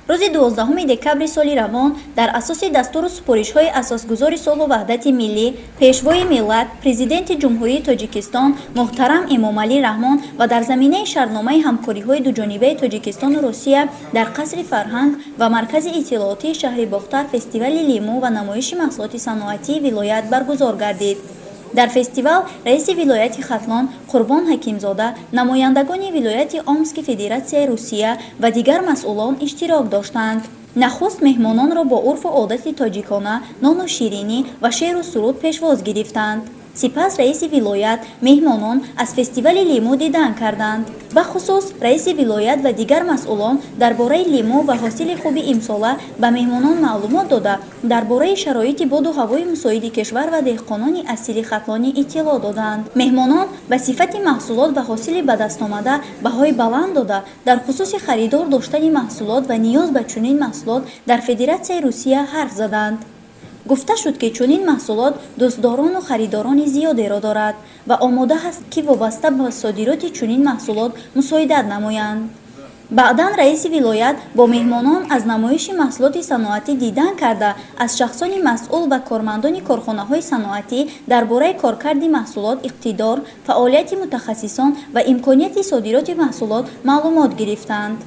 Рӯзи 12 декабри соли равон дар асоси дастуру супоришҳои Асосгузори сулҳу ваҳдати миллӣ, Пешвои миллат, Президенти Ҷумҳурии Тоҷикистон муҳтарам Эмомалӣ Раҳмон ва дар заминаи шартномаи ҳамкориҳои дуҷонибаи Тоҷикистону Русия дар Қасри фарҳанг ва Маркази иттилоотии шаҳри Бохтар фестивали лимӯ ва намоиши маҳсулоти саноатии вилоят баргузор гардид. Дар фестивал раиси вилояти Хатлон Қурбон Ҳакимзода, намояндагони вилояти Омски Федератсияи Русия ва дигар масъулон иштирок доштанд. Нахуст меҳмононро бо урфу одати тоҷикона, нону ширинӣ ва шеъру суруд пешвоз гирифтанд. Сипас раиси вилоят, меҳмонон аз фестивали лимӯ дидан карданд. Бахусус раиси вилоят ва дигар масъулон дар бораи лимӯ ва ҳосили хуби имсола ба меҳмонон маълумот дода, дар бораи шароити боду ҳавои мусоиди кишвар ва деҳқонони асили хатлонӣ иттилоъ доданд. Меҳмонон ба сифати маҳсулот ва ҳосили ба дастомада баҳои баланд дода, дар хусуси харидор доштани маҳсулот ва ниёз ба чунин маҳсулот дар Федератсияи Русия ҳарф заданд. Гуфта шуд, ки чунин маҳсулот дӯстдорону харидорони зиёдеро дорад ва омода ҳаст, ки вобаста ба содироти чунин маҳсулот мусоидат намоянд. Баъдан раиси вилоят бо меҳмонон аз намоиши маҳсулоти саноатӣ дидан карда, аз шахсони масъул ва кормандони корхонаҳои саноатӣ дар бораи коркарди маҳсулот, иқтидор, фаъолияти мутахассисон ва имконияти содироти маҳсулот маълумот гирифтанд.